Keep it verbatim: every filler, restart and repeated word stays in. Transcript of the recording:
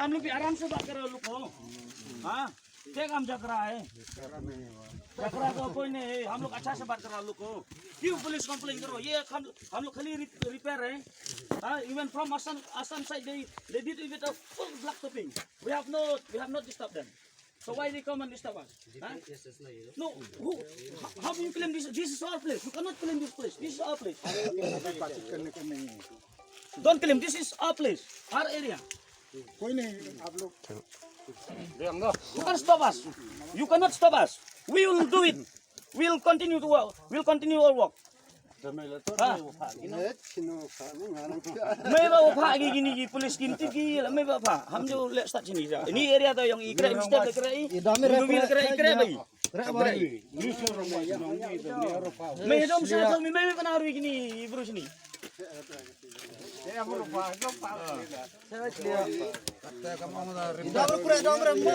हम लोग भी आराम से बात कर रहे हैं लोग को। हाँ, क्या काम जकरा है? जकरा का कोई नहीं है, हम लोग अच्छा से बात कर रहे हैं लोग को। क्यों पुलिस कंप्लेन करो? ये हम हम लोग खाली रिपेयर है। हाँ, even from Assam Assam side they they did with a full black topping. We have no we have not disturbed them. So why they come and disturb us? Huh? No, who? How, how do you claim this? This is our place. You cannot claim this place. This is our place. बातचीत करने का नहीं है। Don't claim. This is our place, our area. कोई नहीं, आप लोग। You can stop us. You cannot stop us. We will do it. We will continue to work. We will continue our work. Ha? Mei ba u pha ki kini ki police kin tip ki la mei ba pha. Ham jo le start sini ja. Ini area to yong i kre mistep le kre i. Dami re kre i kre bai. Mei dom sa to mi mei ba na ru kini bro sini. Dom re kre dom re mo.